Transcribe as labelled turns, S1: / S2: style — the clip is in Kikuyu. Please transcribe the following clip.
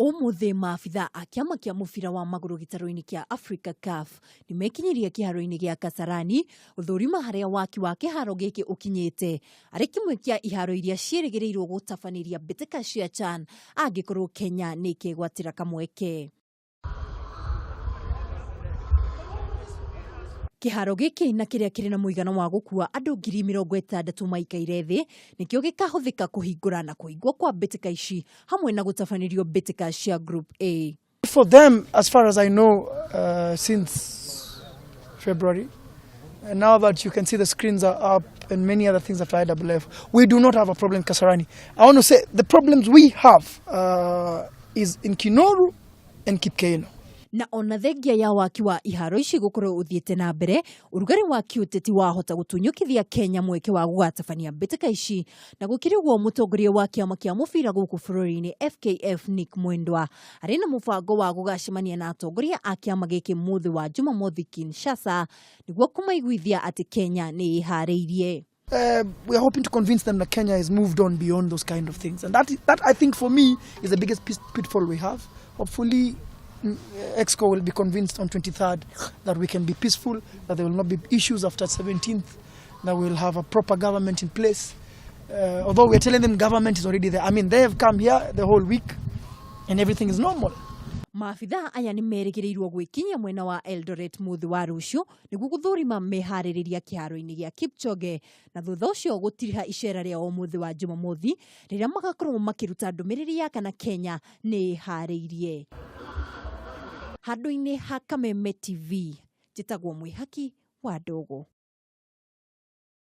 S1: Ũmũthĩ maabitha a kĩama kĩa mũbira wa magũrũ gĩtarũ-inĩ kĩa Africa CAF nĩmekinyirie kĩharo-inĩ gĩa Kasarani gũthũrima harĩa waki wa kĩharo gĩkĩ ũkinyĩte arĩ kĩmwe kĩa iharo iria ciĩrĩgĩrĩirwo gũtabanĩria mbĩtĩka cia CHAN angĩkorwo Kenya nĩ ĩkegwatĩra kamweke. Kĩharo gĩkĩ na kĩrĩa kĩrĩ na mũigana wa gũkua andũ 60,000 maikaire thĩ nĩkĩo gĩkahũthĩka kũhingũra na kũhingwo kwa mbĩtĩka ici hamwe na gũtabanĩrio mbĩtĩka cia Group A.
S2: For them, as far as I know, since February, and now that you can see the screens are up and many other things after IAAF, we do not have a problem in Kasarani. I want to say the problems we have is in Kinoru and Kipkeino.
S1: Na ona thengia ya waki wa iharo ici gũkorwo ũthiĩte na mbere, ũrugarĩ wa kĩũteti wahota gũtunyũkithia Kenya mweke wa gũgatabania mbĩtĩka ici. Na gũkĩrĩ ũguo, mũtongoria wa kĩama kĩa mũbira gũkũ bũrũri-inĩ FKF Nick Mwendwa arĩ na mũbango wa gũgacemania na atongoria a kĩama gĩkĩ mũthĩ wa Jumamothi Kinshasa nĩguo kũmaiguithia atĩ Kenya nĩ ĩharĩirie.
S2: We are hoping to convince them that Kenya has moved on beyond those kind of things. And that I think for me, is the biggest pitfall we have. Hopefully, EXCO will be convinced on 23rd that we can be peaceful, that there will not be issues after 17th, that we'll have a proper government in place. Although we're telling them government is already there. I mean, they have come here the whole week and everything is normal.
S1: Maabitha aya nĩ merĩgĩrĩirwo gwĩkinyia mwena wa Eldoret mũthĩ wa rũciũ nĩguo gũthũrima meharĩrĩria kĩharo-inĩ gĩa Kipchoge na thutha ũcio gũtiriha icera rĩao mũthĩ wa Jumamothi rĩrĩa magakorwo makĩruta ndũmĩrĩri ya kana Kenya nĩ ĩharĩirie. Handũ-inĩ ha Kameme TV, njĩtagwo Mwĩhaki wa Ndogo.